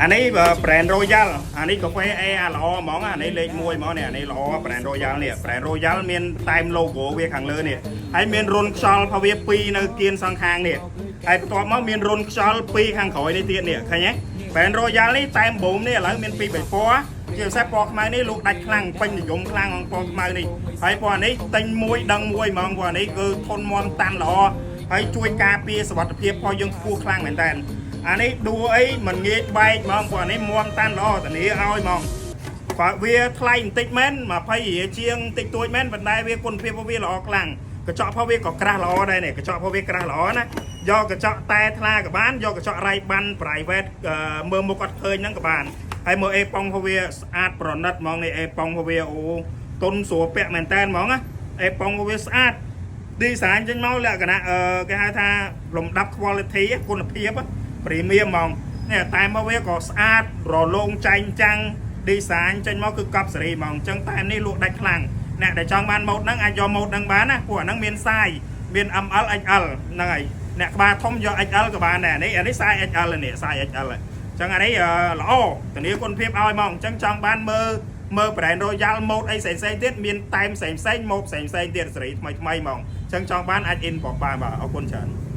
អានេះ brand Royal អានេះកាហ្វេ A អាល្អហ្មងអានេះលេខ1ហ្មងនេះអានេះល្អ brand Royal នេះ brand Royal មានតែម logo វាខាងលើនេះហើយមានរុនខ្យល់ផាវា2នៅគៀនសងខាងនេះហើយបន្ទាប់មកមានរុនខ្យល់2ខាងក្រោយនេះទៀតនេះឃើញទេ brand Royal នេះតែមបូមនេះឥឡូវមាន2 3ពណ៌ជាពិសេសពណ៌ខ្មៅនេះលោកដាច់ខ្លាំងពេញនិយមខ្លាំងអង្គពណ៌ខ្មៅនេះហើយពណ៌នេះទិញមួយដឹងមួយហ្មងពណ៌នេះគឺធន់មាំតាន់ល្អហើយជួយការពារសុវត្ថិភាពរបស់យើងខ្ពស់ខ្លាំងមែនតើអានេះដួអីមិនងាយបែកហ្មងព្រោះអានេះមាំតាន់ល្អធានាឲ្យហ្មងបើវាថ្លៃបន្តិចមែន20រៀលជាងតិចតួចមែនប៉ុន្តែវាគុណភាពរបស់វាល្អខ្លាំងកញ្ចក់របស់វាក៏ក្រាស់ល្អដែរនេះកញ្ចក់របស់វាក្រាស់ល្អណាយកកញ្ចក់តែថ្លាក៏បានយកកញ្ចក់ Ray-Ban private មើលមុខអត់ឃើញហ្នឹងក៏បានហើយមើលអេប៉ុងរបស់វាស្អាតប្រណិតហ្មងនេះអេប៉ុងរបស់វាអូទុនស្រួលពាក់មែនតែនហ្មងណាអេប៉ុងរបស់វាស្អាត design ចេញមកលក្ខណៈអឺគេហៅថាលំដាប់ quality គុណភាព premium ហ្មងនេះតែមកវាក៏ស្អាតរលោងចែងចាំង design ចេញមកគឺកប់សេរីហ្មងអញ្ចឹងតែនេះលក់ដាច់ខ្លាំងអ្នកដែលចង់បានម៉ូតហ្នឹងអាចយកម៉ូតហ្នឹងបានណាព្រោះអាហ្នឹងមាន size មាន ML XL ហ្នឹងហើយអ្នកក្បាលធំយក XL ក៏បានដែរនេះអានេះ size XL នេះ size XL អញ្ចឹងអានេះល្អធានាគុណភាពឲ្យហ្មងអញ្ចឹងចង់បានមើលមើល brand Royal ម៉ូតអីផ្សេងផ្សេងទៀតមានតែមផ្សេងផ្សេងម៉ូតផ្សេងផ្សេងទៀតសេរីថ្មីថ្មីហ្មងអញ្ចឹងចង់បានអាច inbox បានបាទអរគុណច្រើន។